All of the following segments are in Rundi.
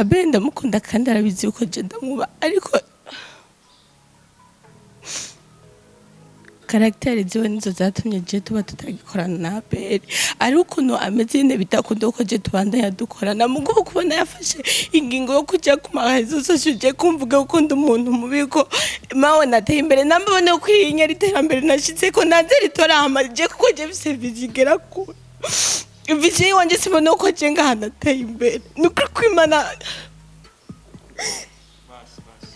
Abe ndamukunda kandi arabizi yuko je ndamwubaha, ariko caractère ziwe nizo zatumye je tuba tutagikorana na Abeli. Ari ukuntu ameze nyene bidakunda ko je tubandanya dukorana. Mugabo kubona yafashe ingingo yo kuja ku ma réseaux sociaux, je kumvuga ko ndi umuntu mubi, ko mawe nateye imbere, nambone ko iyi nyari iterambere nashitseko nanze ritora hama je, kuko je mfise vision igera kure. Vision yiwanje sibona ko je ngaha nateye imbere, ni ukuri kw'Imana. Basi basi,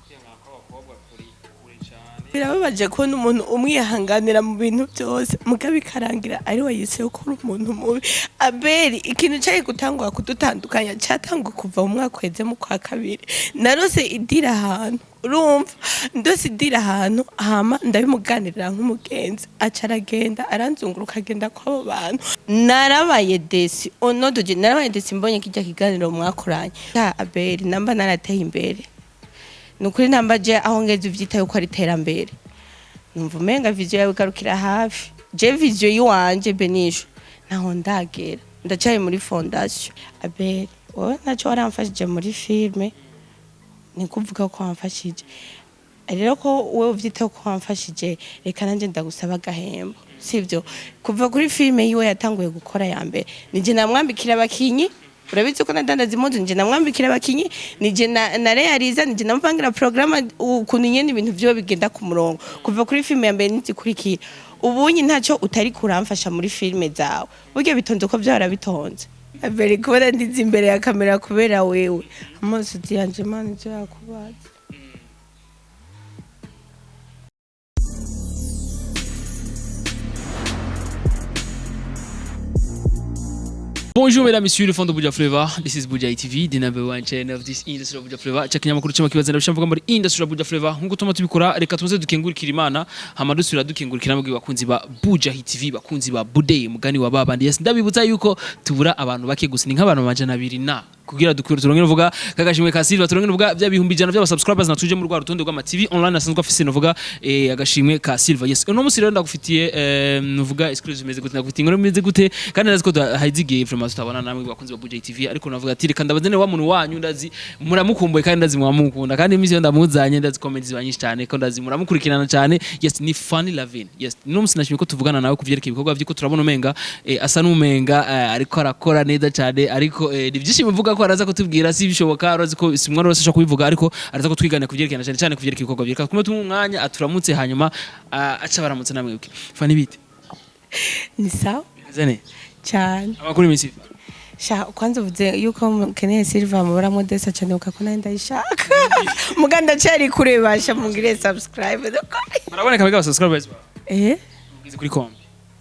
kwihangana kw'abakobwa kuri kure cyane. Birababaje kubona umuntu umwihanganira mu bintu byose, mugabo bikarangira ari we yise ko uri umuntu mubi. Abeli, ikintu cyari gutangwa kudutandukanya cyatangwa kuva mu mwaka uheze mu kwa kabiri. Narose idira ahantu, urumva, ndose idira ahantu, hama ndabimuganirira nk'umugenzi, aca aragenda aranzunguruka, agenda kw'abo bantu. Narabaye déçue onodoje, narabaye déçue mbonye kijya kiganiro mwakoranye. Ya Abeli, namba narateye imbere, ni ukuri, namba je aho ngeze uvyita yuko ari iterambere, numva umenga vision yawe igarukira hafi. Je vision yiwanje, Benisho, ntaho ndagera, ndacari muri fondation. Abeli, wowe ntaco waramfashije muri filme, ni kuvuga ko wamfashije rero, ko wowe uvyita ko wamfashije, reka nanje ndagusaba agahembo, sivyo? Kuva kuri filme yiwe yatanguye gukora ya mbere, nije namwambikira abakinyi. Urabizi ko nadandaza impuzu, nije namwambikira abakinyi, nije na realiza, nije namupangira programme, ukuntu nyene ibintu vyiwe bigenda ku murongo kuva kuri filme ya mbere n'izikurikira. Ubunyi ntacyo utari kuramfasha muri filme zawe, burya bitonze uko vyahora bitonze. Abeli, kubona ndize imbere ya kamera kubera wewe, amaso yanje, Imana ivyo yakubaza. Bonjour mesdames, messieurs, le fond de Buja Flavor. This is Buja TV, the number one channel of this industry of Buja Flavor. Cha kinyamakuru cyama kibaza ndabishamvuga muri industry of Buja Flavor. Nkuko tuma tubikora, reka tuze dukengurikira Imana, hama dusubira dukengurikira namwe bakunzi ba Buja TV, bakunzi ba Bude, mugani wa babandi. Yes, ndabibutsa yuko tubura abantu bake gusa, ni nk'abantu 200 na kugira dukure turongere uvuga kagashimwe ka Silva, turongere uvuga bya 100,000 by'aba subscribers, na tuje mu rwa rutonde rw'ama TV online asanzwe afise novuga agashimwe ka Silva. Yes, uno musi rero ndagufitiye novuga exclusive imeze gute, ndagufitiye inkuru imeze gute, kandi ndazi ko hazigiye vraiment tutabona namwe bakunzi ba Buja TV, ariko navuga ati reka ndabazane wa muntu wanyu, ndazi muramukumbuye kandi ndazi mwamukunda, kandi imisi yo ndamuzanye ndazi comments ziba nyinshi cyane, ko ndazi muramukurikirana cyane. Yes, ni Fanny Lavin. Yes, no musi nashimye ko tuvugana nawe kuvyerekeye ibikorwa vyiko, turabona umenga asa n'umenga ariko arakora neza cyane, ariko ni byinshi bivuga ko araza kutubwira, si bishoboka, arazi ko si umwana wese ashobora kubivuga, ariko araza kutwigana kuvyerekana cyane cyane kuvyerekeye ibikorwa vye. Reka kumwe tumuhe umwanya aturamutse, hanyuma aca baramutse namwe. Fanny, bite? Ni sawa. Bimeze neza? Cyane. Amakuru iminsi? Sha, kwanza uvuze yuko mukeneye silver, mubura modesa cyane, ukako nayo ndayishaka, muga ndacari kure, basha mungire subscribe. Baraboneka mbega subscribers bawe? Eh. Ugeze kuri kombi?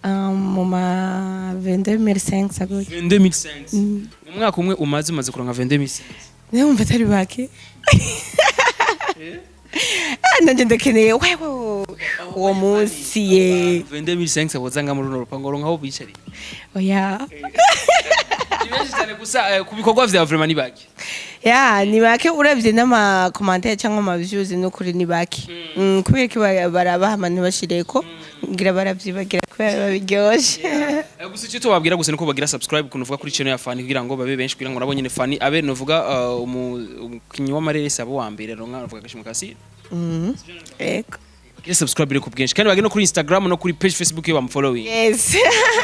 Mu ma 22500 gutya. 22500 mu mwaka umwe umaze kuronka 22500? Niyo wumva atari bake. Ah, nanje ndakeneye wewe uwo munsi ye. 22500 bozanga muri runo rupango ronka aho bicariye. Oya. Ni benshi cyane gusa ku bikorwa vya vraiment ni bake. Ya, ni bake uravye n'ama commentaire cyangwa ama views, n'ukuri ni bake. Kubera ko barabaha abantu ntibashireko, ngira baravyibagira kubera biba biryoshe. Gusa icyo tubabwira gusa nuko bagira subscribe kuntu uvuga kuri channel ya Fanny kugira ngo babe benshi, kugira ngo nabo nyene Fanny abe novuga umukinyi w'amareresi abo wa mbere ronka novuga agashimwe ka Silva. Ego. Bagire subscribe rero ku bwinshi, kandi bagire no kuri Instagram no kuri page Facebook iyo bamufollowing. Yes.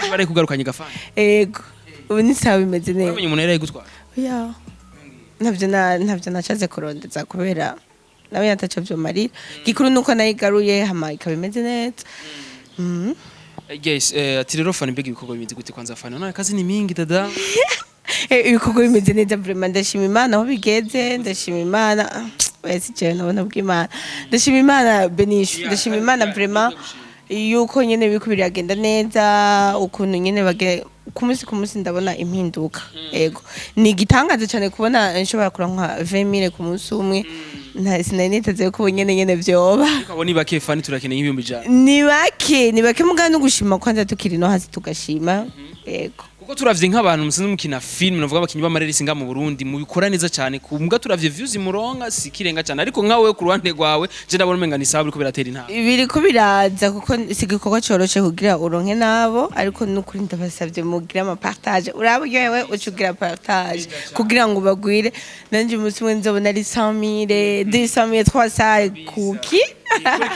Bari kugarukanye gafani. Ego, ubu ni sawa, bimeze neza. Uramenye umuntu yari gutwara? Oya, ntabyo nashatse kurondeza kubera nawe yataco vyomarira. Gikuru nuko nayigaruye hama ikaba imeze neza. Yes, ati rero Fanny, mbega ibikorwa bimeze gute kwanza Fanny? Nawe kazi ni mingi dada. Ibikorwa bimeze neza vraiment, ndashima Imana aho bigeze, ndashima Imana. Oya, si jewe nabona bw'Imana, ndashima Imana, Benisho, ndashima Imana vraiment yuko nyene biriko biragenda neza, ukuntu nyene bage ku munsi ku munsi ndabona impinduka. Ego, ni igitangaza cyane kubona nshobora kuronka 20,000 ku munsi umwe. Sinari niteze ko ubu nyene nyene vyoba. Ariko abo ni bake Fanny, turakeneye 100,000. Ni bake, ni bake, mugabo no gushima kwanza tukiri no hasi tugashima, yego. Kuko turavye nk'abantu musanzwe mukina film, navuga abakinyi b'amarerisi nga mu Burundi, mubikora neza cyane. Kumbwa turavye views muronka si kirenga cyane, ariko nkawe ku ruhande rwawe je ndabona umenga ni sawa, biriko biratera intambwe. Biriko biraza, kuko si igikorwa coroshe kugira uronke nabo, ariko nukuri ndabasavye mugire ama partage. Uraba uryohewe uca ugira partage kugira ngo bagwire. Nanje umunsi umwe nzobona ari 100,000, 200,000, 300 kuki.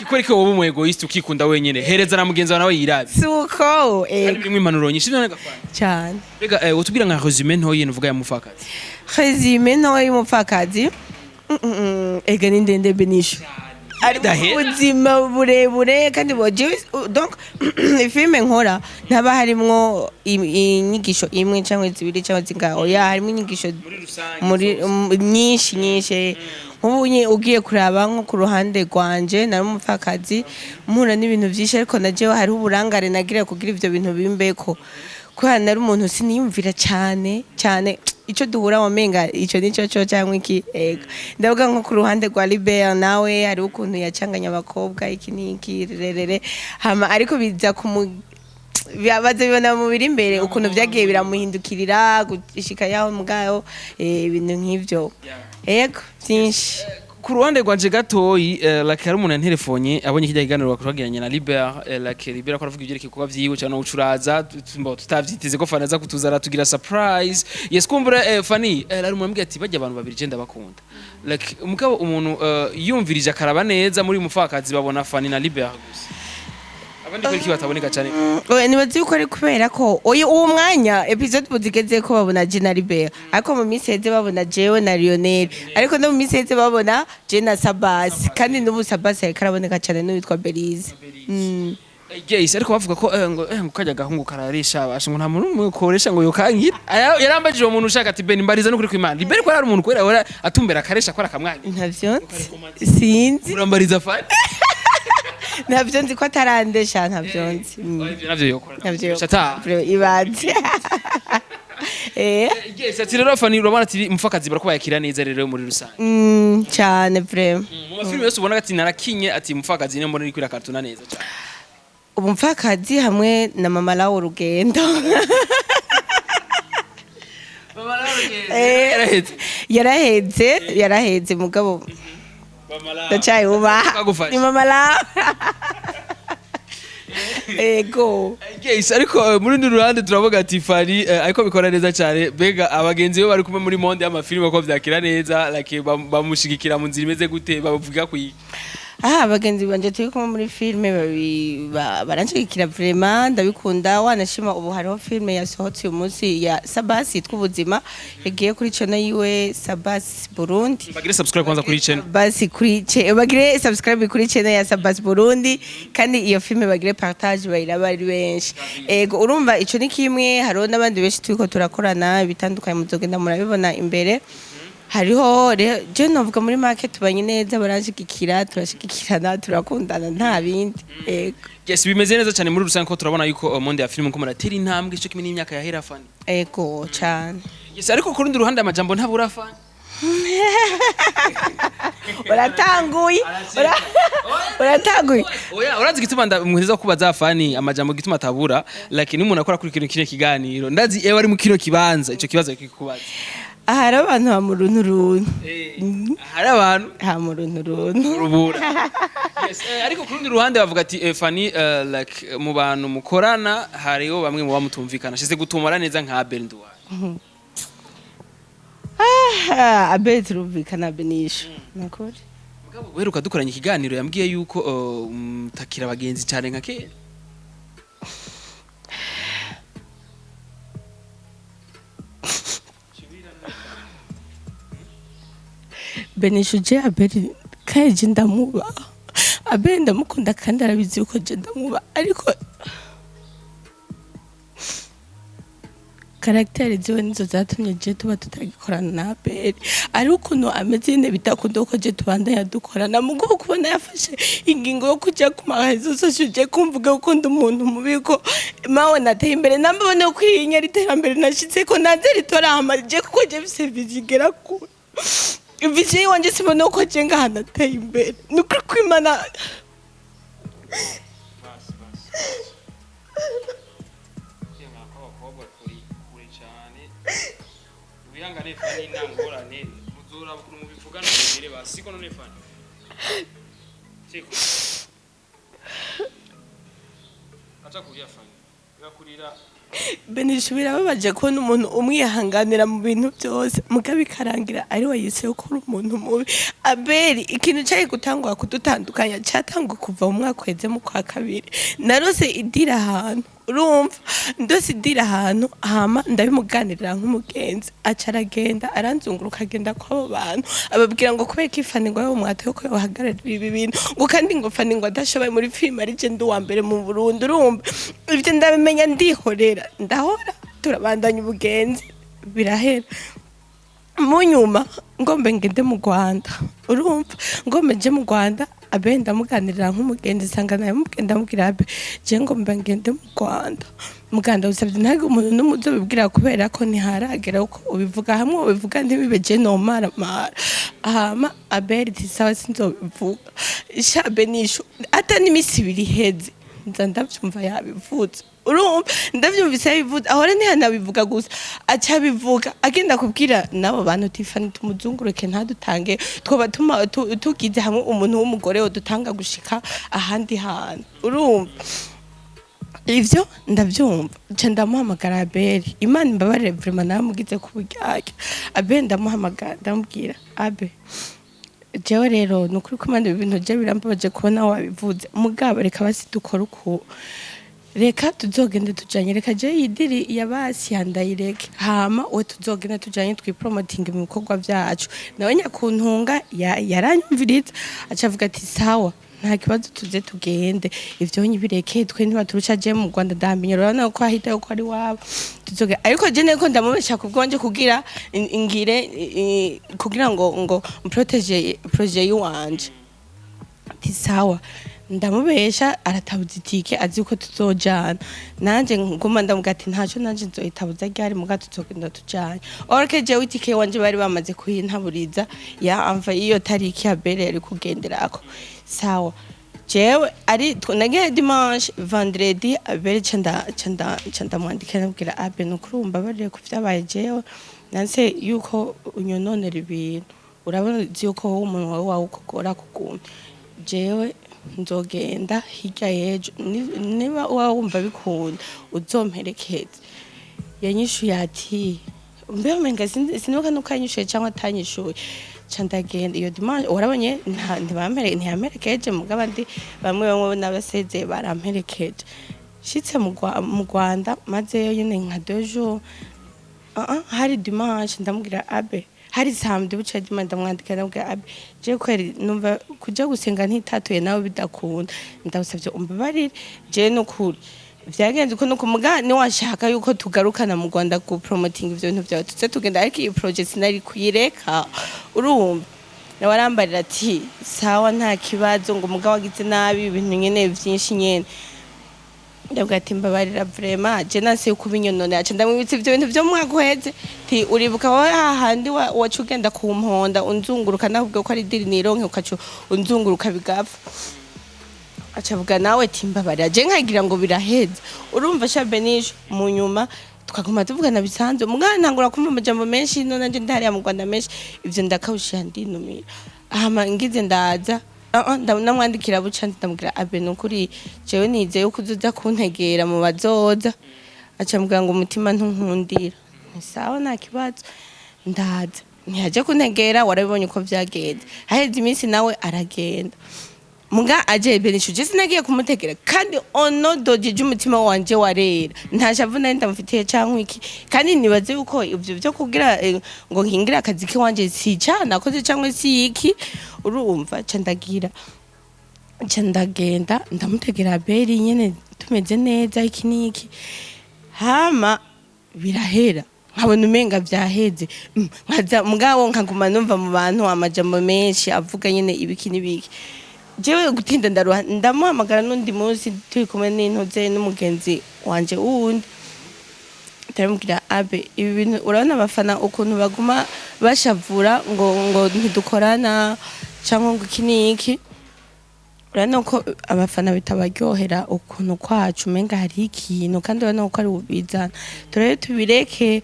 Kwereka wowe umu égoïste, ukikunda wenyene, hereza na mugenzi wawe nawe yirabe. Suko. Kandi birimo impanuro nyinshi none gafana. Cyane. Mbega utubwira nka résumé ntoyi nuvuga ya Mufakazi? Résumé ntoya y'Umupfakazi, ega ni ndende Benisho, ari Idahera. ubuzima burebure kandi bojewe. Donc filime nkora ntaba harimwo inyigisho imwe cyangwa zibiri cyangwa zingahe, oya, harimo inyigisho muri rusange muri nyinshi nyinshi. Nk'ubu ugiye kuraba nko ku ruhande rwanje, nari umupfakazi mpura n'ibintu byinshi, ariko na jewe hariho uburangare nagira kugira ivyo bintu bimbeko, kubera nari umuntu siniyumvira cyane cyane. Ico duhura wamenga ico nico cyo cyangwa iki. Ego, ndavuga nko ku ruhande rwa Libert, nawe hariho ukuntu yacanganya abakobwa iki n'iki rerere, hama ariko biza kumu baza bibona mu biri imbere ukuntu byagiye biramuhindukirira gushika yaho mugayo, ibintu nk'ivyo, ego, byinshi. Ku ruhande rwanje gatoyi, like hari umuntu yanterefonye abonye kijya kiganiro bakuragiranye na Libert, like Libert ko aravuga ibyerekeye kuba vyiwe cyane ucuraza tutavyiteze ko Fani aza kutuzara tugira surprise. Yes, kumbura Fani, ari umuntu ambwiye ati bajya abantu babiri je ndabakunda. Like umugabo umuntu yumvirije akaraba neza muri Mufakazi babona Fani na Libert gusa, abandi kuri kibataboneka cyane. Oya, nibaza yuko ari kubera ko oya, uwo mwanya episode buzigeze ko babona je na Libert, ariko mu minsi iheze babona jewe na Lionel, ariko no mu minsi iheze babona je na Sabas, kandi n'ubu Sabas yariko araboneka cyane n'uwitwa Belize. Yes, ariko bavuga ko ngo kajya gahungu kararisha basha, ngo nta muntu umwe koresha ngo yokankira. Yarambajije uwo muntu ushaka ati Ben mbariza no kuri kwimana Libert ko ari umuntu kwera ora atumbera akaresha ko arakamwanya. Ntavyo nzi, sinzi. Urambariza Fani. Ntavyo nzi ko atarandesha, ntavyo nzi. Ivyo navyo yokora. Ntavyo. Shata. Ibanze. Yes, ati rero Fani, urabona ati Mufakazi barako bayakira neza rero muri rusange? Cyane vraiment. Mu mafilime yose ubona ati narakinye, ati Mufakazi niyo mbona iri kwirakartuna neza cyane. Umupfakazi hamwe na Mama Lawo Urugendo. Yaraheze. Yaraheze, yaraheze, mugabo ndacyayubaha. Twagufashe. Ni Mama Lawo, ego. Yes, ariko muri rundi ruhande turavuga ati Fani ariko bikora neza cyane. Bega abagenzi be bari kumwe muri monde y'amafilime ko vyakira neza, like bamushigikira mu nzira imeze gute, bavuga ku Aha abagenzi banje turi kumwe muri filime baranshigikira vraiment, ndabikunda. Wanashima ubu hariho filime yasohotse uyu munsi ya Sabasi yitwa Ubuzima, yagiye kuri channel yiwe Sabasi Burundi. Bagire subscribe kwanza kuri channel. Basi kuri bagire subscribe kuri channel ya Sabasi Burundi, kandi iyo filime bagire partage, bayiraba ari benshi. Ego, urumva ico ni kimwe. Hariho n'abandi benshi turiko turakorana ibitandukanye, muzogenda murabibona imbere. Hariho rero je novuga muri make tubanye neza, barashigikira, turashigikirana, turakundana, nta bindi, ego. Yes, bimeze neza cyane muri rusange ko turabona yuko monde ya filime ko muratera intambwe ico kimwe n'imyaka yahera, Fani. Ego cyane. Yes, ariko ku rundi ruhande amajambo ntabura, Fani. Uratanguye. Uratanguye. Oya, urazi igituma ndamuheza kubaza Fani amajambo, gituma atabura, like ni umuntu akora kuri kino kiganiro, ndazi ewe ari mu kino kibanza ico kibazo kikubaza. Aha hari abantu ha mu runtu runtu. Hari abantu Ha mu runtu runtu. Rubura. Yes, ariko ku rundi ruhande bavuga ati Fani, like mu bantu mukorana hariho bamwe mu bamutumvikana shize gutumara neza nka Abel Nduwayo. Ah, Abel turumvikana, Benisho, nakuri. Mugabo guheruka dukoranye ikiganiro yambwiye yuko mutakira abagenzi cyane nka kera. Benisho, je Abel kandi je ndamuba, Abel ndamukunda kandi arabizi yuko je ndamuba, ariko caractère ziwe nizo zatumye je tuba tutagikorana na Abel. Ari ukuntu ameze nyine bidakunda ko je tubandanya dukorana, mugabo kubona yafashe ingingo yo kuja ku ma réseaux sociaux je kumvuga ko ndi umuntu mubi, ko mawe nateye imbere, nambone ko iyi nyari iterambere nashitse ko nanze ritora hama je kuko je mfise vision igera kure, vision yiwanje simbona ko je ngaha nateye imbere, ni ukuri kw'Imana. Wihangane Fani, nta ngorane, muzoraba ukuntu mubivugana mubigire basi, siko none Fani? Siko aca kurira Fani, bigakurira. Benisha, birababaje kubona umuntu umwihanganira mu bintu byose, mugabo bikarangira ari we yise ko uri umuntu mubi. Abeli, ikintu cyari gutangwa kudutandukanya cyatangwa kuva mu mwaka uheze mu kwa kabiri. Narose idira ahantu, urumva, ndose idira ahantu, hama ndabimuganirira nk'umugenzi, aca aragenda aranzunguruka, agenda kw'abo bantu, ababwira ngo kubera ko ifani ngo yabo mwatoye ko yohagararira ibi bintu, ngo kandi ngo Fani ngo adashoboye muri filime, ari je ndi uwa mbere mu Burundi. Urumva, ibyo ndabimenya, ndihorera, ndahora, turabandanya ubugenzi, birahera. Mu nyuma ngombe ngende mu Rwanda, urumva, ngombe nje mu Rwanda, abe ndamuganirira nk'umugenzi, nsanga nawe mugenda ndamubwira: "Abe, je ngombe ngende mu Rwanda, muganda usabye ntabwo umuntu n'umuzobibwira, kubera ko ntiharagera uko ubivuga, hamwe ubivuga ntibibe, je nomaramara." Hama Abeli ati: "Sawa, sinzobivuga." Shabe nisho ata n'imisi 2 iheze, nza ndavyumva yabivuze. Urumva, ndavyumvise yabivuze, ahora ntihanabivuga gusa, aca abivuga agenda kubwira n'abo bantu tifani tumuzunguruke, ntadutange, twoba tugize hamwe umuntu w'umugore dutanga gushika ahandi hantu. Urumva, ivyo ndavyumva, nca ndamuhamagara Abeli. Imana imbabarire vraiment, naramugize ku buryarya. Abeli ndamuhamagara, ndamubwira: "Abe, jewe rero ni ukuri ko Imana, ibi bintu je birambabaje kubona wabivuze, mugabo reka basi dukore uku, reka tuzogende tujanye, reka je yidiri yabasi yandayireke, hama we tuzogende tujanye twipromotinge mu bikorwa vyacu." Nawe nyakuntunga yaranyumviriza, aca avuga ati: "Sawa, nta kibazo, tuze tugende, ivyo nyibireke, twe ntibaturusha, je mu Rwanda ndahamenye, urabona ko ahita yuko ari wabo, tuzogende." Ariko je niko ndamubesha kubwanje kugira ngire kugira ngo mprotège projet yiwanje. Ati: "Sawa." Ndamubesha, aratabuza itike, azi ko tuzojana. Nanje nguma ndamuga ati: "Ntaco, nanje nzoyitabuza ryari, muga tuzogenda tujanye." Orke jewe itike wanje bari bamaze kuyintaburiza ya amva iyo tariki ya bere yari kugenderako. Sawa, jewe ari nagiye dimanche, vendredi abere ca ndamwandikira, ndamubwira: "Abe, nukuri umbabarire ku vyabaye, jewe nanse yuko unyononera ibintu, urabona yuko wowe umuntu wawe ukugora kugumya, jewe nzogenda hirya y'ejo, niba waba wumva bikunda uzomperekeze." Yanyishuye ati mbeho umenga sinibuka nuko yanyishuye cyangwa atanyishuye. Ca ndagenda iyo dimanche, warabonye ntiyamperekeje, mugabo abandi bamwe bamwe n'abasezeye baramperekeje. Nshitse mu Rwanda, mazeyo nyene nka 2 jours, hari dimanche, ndamubwira abe, hari samedi buca dimanche, ndamwandikira, ndamubwira: "Abe, je kweri numva kuja gusenga ntitatuye nawe bidakunda, ndagusavye umbabarire, je nukuri vyagenze uko nuko, muga niwashaka yuko tugarukana mu Rwanda ku promoting ivyo bintu vyawe, tuze tugenda, ariko iyi projet sinari kuyireka." Urumva, nawe arambarira ati: "Sawa, nta kibazo," ngo mugabo wagize nabi, ibintu nyene vyinshi nyene. Ndavuga ati: "Mbabarira vraiment, je nanse yuko ubinyononera." Aca ndamwibutsa ivyo bintu vyo mu mwaka uheze, ti uribuka wowe hahandi waca ugenda ku mponda unzunguruka, nakubwiye ko ari diri nironke, ukaca unzunguruka bigapfa. Aca avuga nawe ati: "Mbabarira." Je nkagira ngo biraheze. Urumva sha Benisha, mu nyuma twaguma tuvugana bisanzwe, mugana ntangura kumva amajambo menshi no nanje ndahariya mu Rwanda menshi, ivyo ndakawusha, ndinumira. Hama ngize ndaza, ndamwandikira buca, ndamubwira: "Abe, nukuri jewe nizeye yuko uzoza kuntegera mu bazoza." Aca ambwira ngo umutima ntunkundira. Nti: "Sawa, nta kibazo." Ndaza, ntiyaje kuntegera, warabibonye uko vyagenze. Haheze iminsi nawe aragenda, muga aje Benisha, je sinagiye kumutegera, kandi ono dojije umutima wanje warera, nta shavu nari ndamufitiye canke iki. Kandi nibaze yuko ivyo vyo kugira ngo nkingire akazi kiwanje si ca nakoze canke si iki. Urumva, ca ndagira, ca ndagenda ndamutegera Beri nyene tumeze neza, iki n'iki, hama birahera, nkabona umenga vyaheze. Nkaza mugabo nkaguma numva mu bantu amajambo menshi avuga nyene ibiki n'ibiki. Jewe gutinda ndaruha, ndamuhamagara n'undi munsi turi kumwe n'intuze n'umugenzi wanje wundi, ndamubwira: "Abe, ibi bintu urabona abafana ukuntu baguma bashavura ngo ntidukorana cyangwa ngo iki n'iki, urabona ko abafana bitabaryohera ukuntu kwacu umenga hari ikintu, kandi urabona ko ari bubizana, turebe tubireke."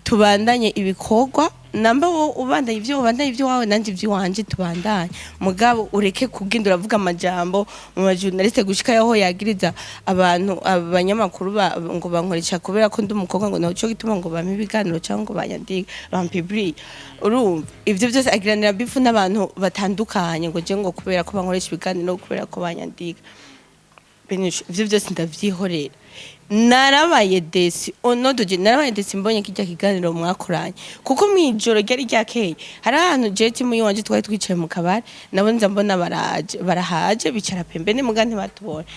Tubandanye ibikorwa. Namba wowe ubandanye ibyo, ubandanye ibyo wawe, nanjye iby'iwanje, tubandanye. Mugabo ureke kugenda uravuga amajambo mu bajournaliste, gushika yaho yagiriza abantu, abanyamakuru ngo bankoresha kubera ko ndi umukobwa, ngo naco gituma ngo bampe ibiganiro cyangwa ngo banyandike, bampublie. Urumva, ivyo byose agiranira beef n'abantu batandukanye, ngo je ngo kubera ko bankoresha ibiganiro, kubera ko banyandika. Benisho, ivyo byose ndavyihorera. Narabaye déçue onodoje, narabaye déçue mbonye kijya kiganiro mwakoranye, kuko mwijoro ryari ryakeye hari ahantu je team yiwanje twari twicaye mu kabari, nabo nza mbona baraje, barahaje, bicara pembeni, muga ntibatubonye.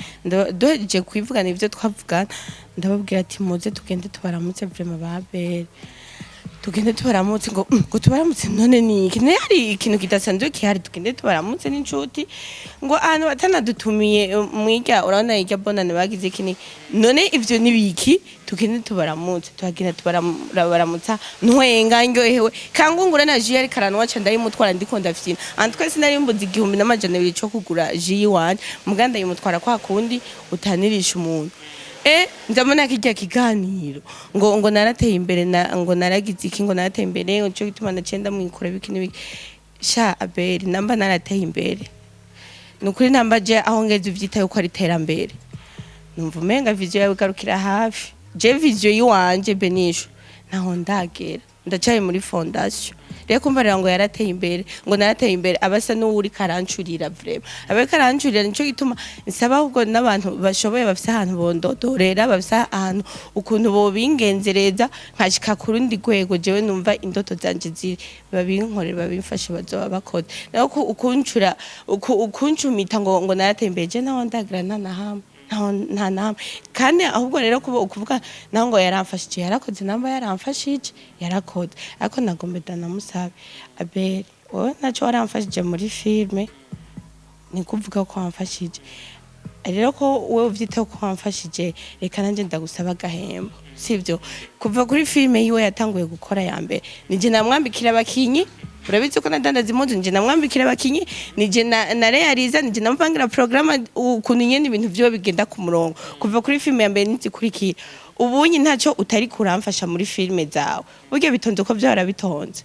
Duhejeje kwivugana ivyo twavugana, ndababwira ati: "Muze tugende tubaramutse vraiment babere, tugende tubaramutse." Ngo ngo tubaramutse none ni iki? Hari ikintu kidasanzwe kihari? Tugende tubaramutse n'inshuti. Ngo ahantu batanadutumiye, mwirya urabona irya bonane bagize iki none ivyo ni biki? Tugende tubaramutse. Tuhagenda, tubaramutsa, ntwenga, ndyohewe, kangungura na jus ariko aranwa, ca ndayimutwara, ndiko ndafyina. Antu twese nari mbuze 1200 co kugura jus yiwanje, muga ndayimutwara kwa kundi utanirisha umuntu. Ndabona kijya kiganiro ngo narateye imbere na ngo naragize iki, ngo narateye imbere, ngo nico gituma naciye ndamwikura, biki n'ibiki. Sha Abeli, namba narateye imbere, nukuri namba je aho ngeze uvyita yuko ari iterambere, numva umenga vision yawe igarukira hafi. Je vision yiwanje, Benisho, ntaho ndagera, ndacaye muri fondation. Rero kumbarira ngo yarateye imbere, ngo narateye imbere, abasa n'uwuri karancurira, vraiment abe karancurira. Nico gituma nsaba ahubwo n'abantu bashoboye, bafise ahantu bondodorera, bafise ahantu ukuntu bobingenzereza nkashika ku rundi rwego jewe numva indoto zanje ziri, babinkorere, babimfashe, bazoba bakoze. Naho ukuncura, ukuncumita ngo narateye imbere, je ntaho ndagira, nta na hamwe, nta namwe. Kandi ahubwo rero kuba ukuvuga naho ngo yaramfashije, yarakoze. Namba yaramfashije, yarakoze, ariko nagombe ndanamusabe: Abeli, wowe ntacyo waramfashije muri filme, ni kuvuga ko wamfashije. Rero ko wowe uvyitaho ko wamfashije, reka nanjye ndagusaba agahembo, sivyo? Kuva kuri filme yiwe yatanguye gukora ya mbere, nije namwambikira abakinyi. Urabizi ko nadandaza impuzu, nije namwambikira abakinyi, nije na realiza, nije namupangira programme, ukuntu nyene ibintu vyiwe bigenda ku murongo kuva kuri filme ya mbere n'izikurikira. Ubunyi ntacyo utari kuramfasha muri filme zawe, burya bitonze ko vyahora bitonze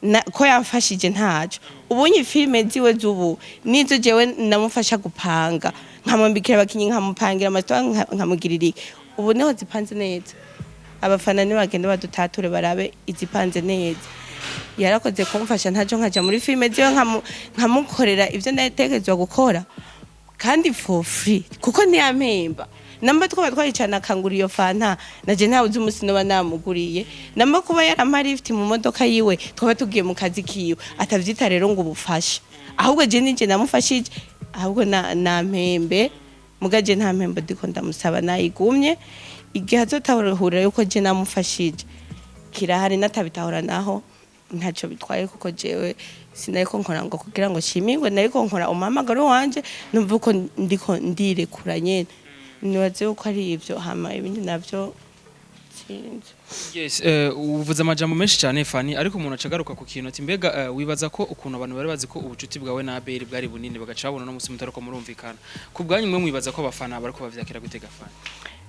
na, ko yamfashije ntaco. Ubunye filime ziwe z'ubu nizo jewe namufasha gupanga, nkamwambikira abakinyi, nkamupangira amatora, nkamugirira iki. Ubu niho zipanze neza. Abafana nibagenda badutature, barabe izipanze neza. Yarakoze kumfasha ntaco, nkaja muri filime ziwe, nkamukorera ivyo ndatekerezwa gukora, kandi for free, kuko ntiyampemba. Namba twaba twaricana akangura iyo fanta, naje ntawe uzi umusi noba namuguriye. Namba kuba yarampa lift mu modoka yiwe, twaba tugiye mu kazi kiwe, atavyita rero ngo ubufasha. Ahubwo je nije namufashije, ahubwo na nampembe. Muga je nta mpembo ndiko ndamusaba, nayigumye. Igihe azotahura yuko je namufashije kirahari, natabitahura naho ntacyo bitwaye, kuko jewe sinariko nkora ngo kugira ngo shimirwe, nariko nkora umuhamagaro wanje, numva uko ndiko ndirekura nyene. Nibaze yuko ari ivyo, hama ibindi navyo sinzi. Yes, uvuze amajambo menshi cyane, Fanny, ariko umuntu acagaruka ku kintu ati: mbega wibaza ko ukuntu abantu bari bazi ko ubucuti bwawe na Abel bwari bunini, bagaca babona no musi mutariko murumvikana, ku bwanyu mwe mwibaza ko abafana bariko bavyakira gutega, Fanny?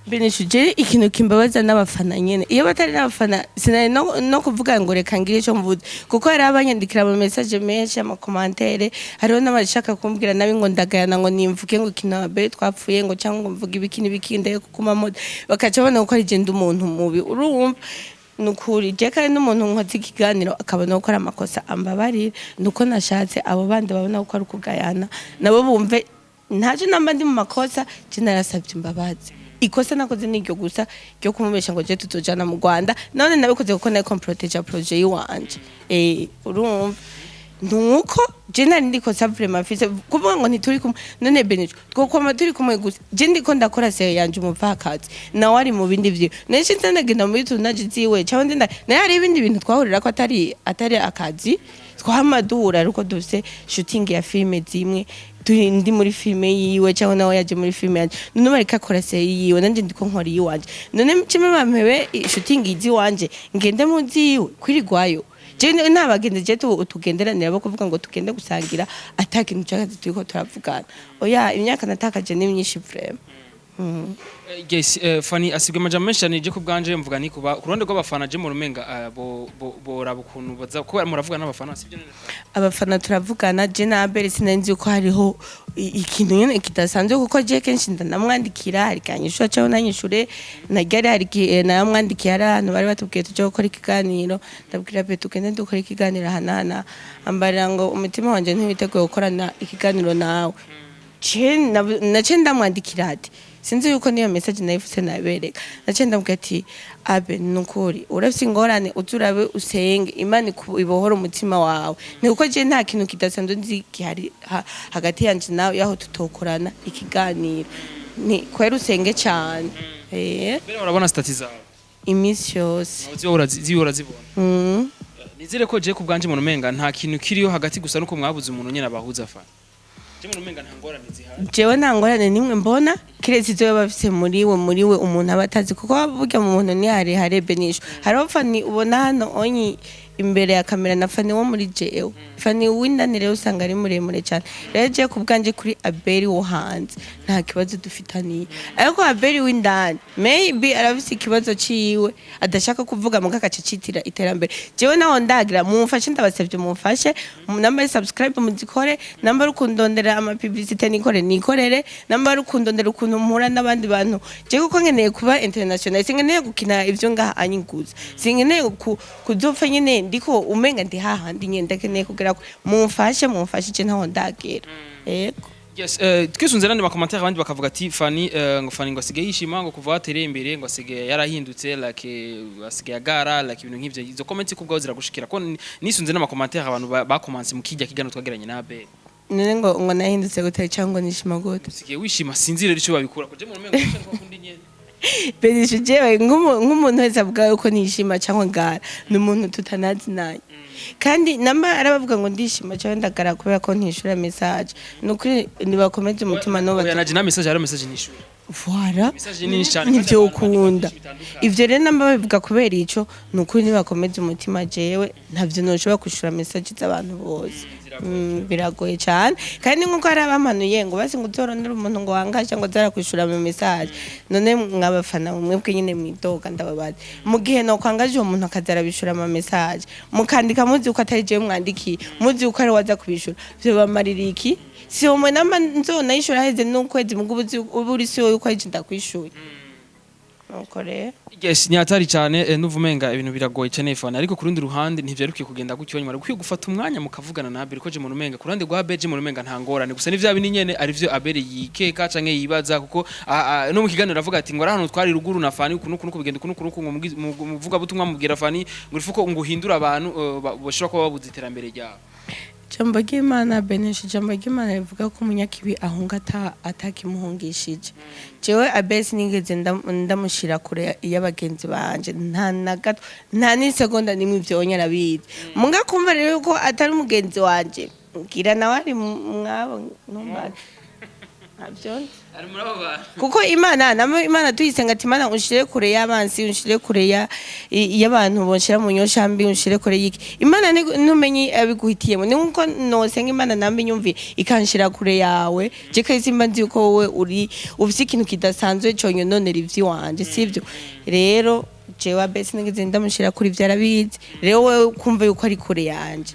Benisho, je ikintu kimbabaza n'abafana nyene. Iyo batari n'abafana, sinari no kuvuga ngo reka ngire ico mvuze, kuko hari abanyandikira ama message menshi, ama commentaire, hariho n'abashaka kumbwira nabi ngo ndagayana, ngo nimvuge ngo ikintu Abel twapfuye, ngo cyangwa ngo mvuge ibiki n'ibiki, ndaye kuguma mo, bakaca babona ko ari je ndi umuntu mubi. Urumva, nukuri je kandi n'umuntu nkoze ikiganiro akabona gukora amakosa, ambabarire. Nuko nashatse abo bandi babona ko ari ukugayana, nabo bumve ntacyo. Namba ndi mu makosa, je narasabye imbabazi. Ikosa nakoze niryo gusa ryo kumubesha ngo je tuzojana mu Rwanda. None nabikoze kuko nariko mproteja projet yiwanje. Urumva, nuko je nari ndikosa vraiment mfise kuvuga ngo ntituri kumwe. None Benico, twokwama turi kumwe gusa? Je ndiko ndakora série yanje Umupfakazi, nawe ari mu bindi vyiwe. Nenshi nza ndagenda muri tournage ziwe, cyangwa ndenda naye, hari ibindi bintu twahurira ko atari akazi, twama duhura ariko dufise shooting ya filme zimwe, turi ndi muri filme yiwe cyangwa nawe yaje muri filme yanje. None bariko akora série yiwe, nanje ndiko nkora iyiwanje. None kimwe bampebe shooting iziwanje, ngende mu ziwe kwirigwayo? Je nta bagenzi je tugenderanira bo kuvuga ngo tugende gusangira ata kintu cy'akazi turiko turavugana. Oya, imyaka natakaje ni myinshi vraiment. Yes, Fanny asigwe amajambo menshi cyane. Je ku bwanje mvuga ni kuba ku ruhande rw'abafana, je mu rumenga bo boraba ukuntu baza kuba muravuga n'abafana, sibyo none? Abafana turavugana. Je na Abel sinari nzi ko hariho ikintu nyene kidasanzwe, kuko je kenshi ndanamwandikira, hari kanyishura cyangwa nanyishure. Nagari hari igihe naramwandikiye, hari ahantu bari batubwiye tuje gukora ikiganiro, ndabwira pe tugende dukora ikiganiro ahanahana, ambarira ngo umutima wanje ntiwiteguye gukorana ikiganiro nawe. Nace ndamwandikira ati sinzi yuko niyo message nayifuse nabereka. Nace ndamubwira ati abe nukuri urafise ingorane, uze urabe usenge Imana ibohore umutima wawe, ni kuko je nta kintu kidasanzwe nzi gihari hagati yanje nawe yaho tutokorana ikiganiro, ni kwera usenge cane. Mbere urabona statut zawe? Iminsi yose. Ziba urazibona? Mm. Nizere ko je ku bwanje mu rumenga nta kintu kiriyo hagati, gusa nuko mwabuze umuntu nyene abahuza. Fana, je mu rumenga nta ngorane zihari. Jewe nta ngorane nimwe mbona, kiretse ivyo baba bafise muri we umuntu aba atazi, kuko burya mu muntu ni harehare benisho. Hariho Fani ubona hano onyi imbere ya kamera na Fani wo muri jewe. Fani w'indani rero usanga ari muremure cyane. Rero jewe ku bwanje kuri Abeli wo hanze nta kibazo dufitaniye, ariko Abeli w'indani maybe arafise ikibazo ciwe adashaka kuvuga, muga agaca citira iterambere. Jewe naho ndagira mumfashe, ndabasavye mumfashe, namba ari subscribe muzikore, namba ari ukundondera ama publicité nikore nikorere, namba ari ukundondera ukuntu mpura n'abandi bantu. Jewe kuko nkeneye kuba international, sinkeneye gukina ivyo ngaha anyiguza, sinkeneye kuzopfa nyene ndiko umenga ndi hahandi nyene, ndakeneye kugera kure. Mumfashe, mumfashe, je ntaho ndagera, yego. Yes, twisunze nandi makomantere, abandi bakavuga ati Fanny, ngo Fanny ngo asigaye yishima, ngo kuva watereye imbere ngo asigaye yarahindutse, like asigaye agara, like ibintu nk'ivyo. Izo comments kubwaho ziragushikira? Ko nisunze n'amakomantere abantu bakomanse mu kijya kigano twagiranye na Abel. None ngo nahindutse gute cyangwa ngo nishima gute? Usigaye wishima, sinzi rero ico babikura ko je mu rumengo ko kundi nyene. Benisha, jewe nk'umuntu wese avuga yuko nishima cyangwa ngara ni umuntu tutanazinanye, kandi namba arabavuga ngo ndishima cyangwa ndagara kubera ko ntishura message, ni ukuri nibakomeze umutima no Oya, naje na message, hari message nishura. Voilà. Message nini cyane. Nivyo kandi abantu ukunda. bandika byinshi bitandukanye. Ivyo rero namba babivuga kubera ico, ni ukuri nibakomeze umutima, jewe ntavyo noshobora kwishura message z'abantu bose. Biragoye cyane, kandi nkuko hari abamanuye ngo basi ngo uzorondere umuntu ngo wangaje ngo azara kwishura mu message. None mwabafana mwebwe nyine mwidoga, ndababaza, mu gihe no kwangaje uwo muntu akaza arabishura ama message, mukandika muzi uko atari jewe mwandikiye, muzi uko ari waza kubishura, vyo bamarira iki? Si umwe namba nzona yishura heze n'ukwezi, mugo ubu uri si wowe uko ari ndakwishuye, nuko rero. Yes, ni hatari cyane, nuva umenga ibintu biragoye cyane Fana, ariko ku rundi ruhande ntivyarukiye kugenda gutyo nyuma ukwiye gufata umwanya mukavugana na Abel, ko je mu rumenga ku ruhande rwa Abel, je mu rumenga nta ngorane, gusa n'ivya bindi nyene ari vyo Abel yikeka canke yibaza, kuko no mu kiganiro aravuga ati ngo ari ahantu twari ruguru na Fani uku nuku nuku bigenda uku nuku nuku, ngo muvuga butumwa mubwira Fani ngo ifuko ngo uhindura abantu bashobora kuba babuze iterambere ryabo. Ijambo ry'Imana benesha, ijambo ry'Imana rivuga ko umunyakibi ahunga atakimuhungishije. Jewe Abel sinigeze ndamushira kure y'abagenzi banje, nta na gato, nta n'isegonda nimwe, ivyo onye arabizi. Muga kumva rero yuko atari umugenzi wanje, ngira nawe ari mwabo, numva ntabyo nzi. Ari muri abo bantu. Kuko Imana namo Imana tuyisenga ati Imana unshire kure y'abansi, unshire kure ya y'abantu bonshira mu nyosha mbi, unshire kure y'iki. Imana ntumenye abiguhitiyemo. Ni nkuko nosenga Imana nambi nyumviye ikanshira kure yawe, je kahise mba nzi yuko wowe uri ufise ikintu kidasanzwe conyononera ivy'iwanje, sivyo? Rero jewe Abel sinigeze ndamushira kure, ivyo arabizi. Rero wewe kumva yuko ari kure yanje,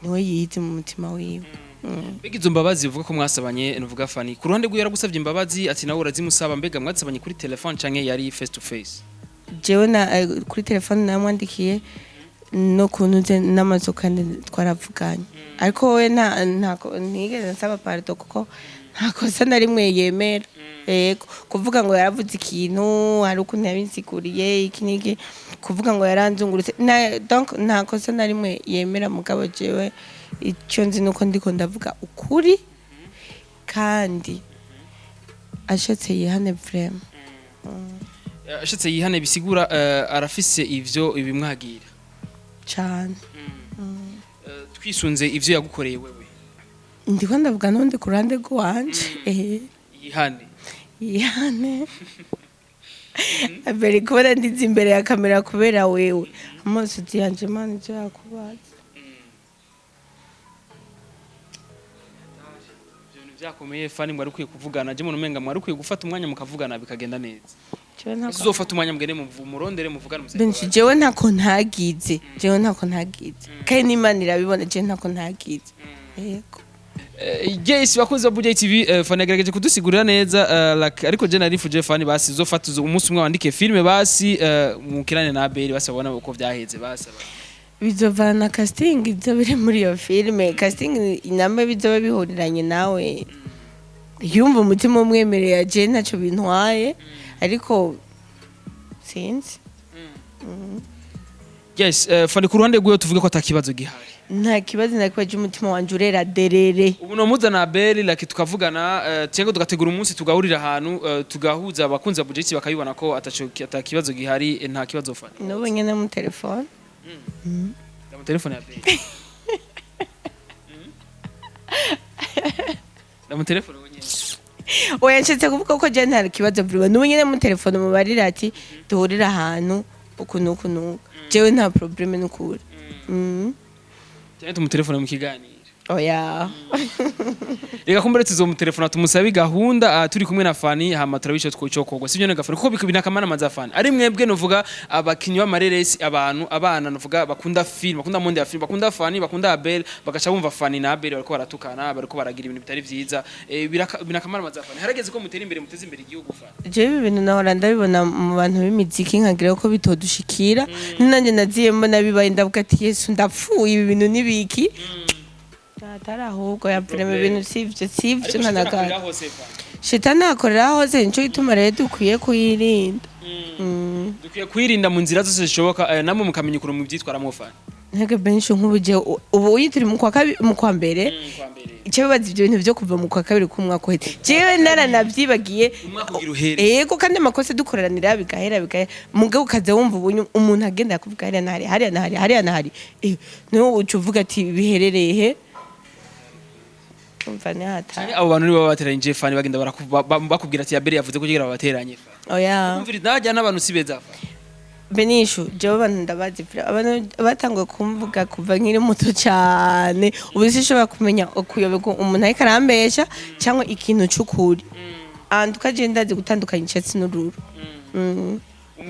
niwe yizi mu mutima wiwe. Mbega izo mbabazi uvuga ko mwasabanye, nuvuga Fani ku ruhande rwiwe yaragusavye imbabazi ati nawe urazimusaba, mbega mwazisabanye kuri telefone canke yari face to face? Jewe na kuri telefone namwandikiye no kuntuze n'amazu, kandi twaravuganye, ariko wowe nta ntigeze nsaba pardon, kuko nta kosa na rimwe yemera. Yego, kuvuga ngo yaravuze ikintu, hari ukuntu yabinsiguriye iki n'iki, kuvuga ngo yaranzungurutse donc nta kosa na rimwe yemera. Mugabo jewe icyo nzi nuko ndiko ndavuga ukuri, kandi ashatse yihane vraiment. Ashitse yihane, bisigura arafise ivyo ibimwagira. Cane. Twisunze ivyo yagukoreye wewe. Ndiko ndavuga n'undi ku ruhande rw'iwanje. Yihane. Yihane. Abeli, kubona ndize imbere ya kamera kubera wewe, amaso yanje Imana ivyo yakubaza. Vyakomeye, Fani, mwari ukwiye kuvugana. Je umenga mwari ukwiye gufata umwanya mukavugana, bikagenda neza. Jewe ntako. Uzofata umwanya mugende murondere, muvugane, musabe Benshi imbabazi. Jewe ntako ntagize, jewe ntako ntagize, kandi n'Imana irabibona, jewe ntako ntagize, yego. Yes, bakunzi ba Buja TV, Fani yagerageje kudusigurira neza, like, ariko je narifuje, Fani, basi uzofata umunsi umwe wandike filme, basi mukirane na Abel, basi babona uko vyaheze, basi. Bizovana na casting ibyo biri muri iyo filime. Casting inamba bizoba bihuriranye nawe, yumva umutima umwemereye, je ntacyo bintwaye, ariko sinzi. Yes, Fani, ku ruhande rwiwe tuvuge ko atakibazo gihari? Nta kibazo, nta kibazo, umutima wanje urera derere. Ubu no muzana Abel, like, tukavugana, cyangwa tugategura umunsi tugahurira ahantu, tugahuza abakunzi ba Buja TV, bakabibona ko ataco atakibazo gihari, nta kibazo, Fani? N'ubu nyene mu telefone. Ndamu telefone ya Abel. Ndamu telefone wenyene. Oya, nshatse kuvuga ko je nta kibazo vuba. N'ubu nyene mu telefone mubarira ati duhurire ahantu uku n'uku n'uku, jewe nta problème n'ukuri. Cyangwa tumutelefone mu kiganiro? Oya. Reka kumbere tuzomutelefona, tumusabe gahunda, turi kumwe na Fani, hama turabico twocokorwa, sivyo nega Fani? Kuko binakamana maza Fani ari mwebwe, novuga abakinyi b'amareresi, abantu abana novuga bakunda film, bakunda monde ya film, bakunda Fani, bakunda Abel, bagaca bumva Fani na Abel bariko baratukana, bariko baragira ibintu bitari vyiza, binakamana maza. Fani, harageze ko mutera imbere, muteze imbere igihugu, Fani. Jewe ibi bintu nahora ndabibona mu bantu b'imiziki, nkagira ko bitodushikira. Nanjye nagiye mbona bibaye, ndavuga ati: "Yesu, ndapfuye, ibi bintu nibiki?" Atari ahubwo yapfire mu bintu sivyo, sivyo ntanagara. Hose, Fani. Shetani akorera hose, nico gituma rero dukwiye kuyirinda. Dukwiye kwirinda mu nzira zose zishoboka, namwe mukamenya ukuntu mubyitwaramwo, Fani. Ntege benshi nk'ubu jewe ubu uyi turi mu kwa kabiri, mu kwa mbere. Icyo bibaza, ibyo bintu byo kuva mu kwa kabiri k'umwaka uheze, jewe naranavyibagiye. Umwaka ugira uhere. Yego, kandi amakosa dukoreranira bigahera, bigahera, mugabo ukaza wumva ubunyu umuntu agenda akuvuga hariya na hariya, hariya na hariya, hariya na hariya, niho uca uvuga ati biherereye he? Umva ni hatari. Abo bantu nibo babateranyije, Fani, bagenda bakubwira ati Abel yavuze ko kugira babateranye, Fani. Oya. Umvira, najya n'abantu si beza, Fani. Benishu, jewe abantu ndabazi vra, abantu batanguye kumvuga kuva nkiri muto cyane. Ubu sinshobora kumenya kuyoberwa umuntu ariko arambesha cyangwa ikintu c'ukuri. Antuka je ndazi gutandukanya icatsi n'ururu.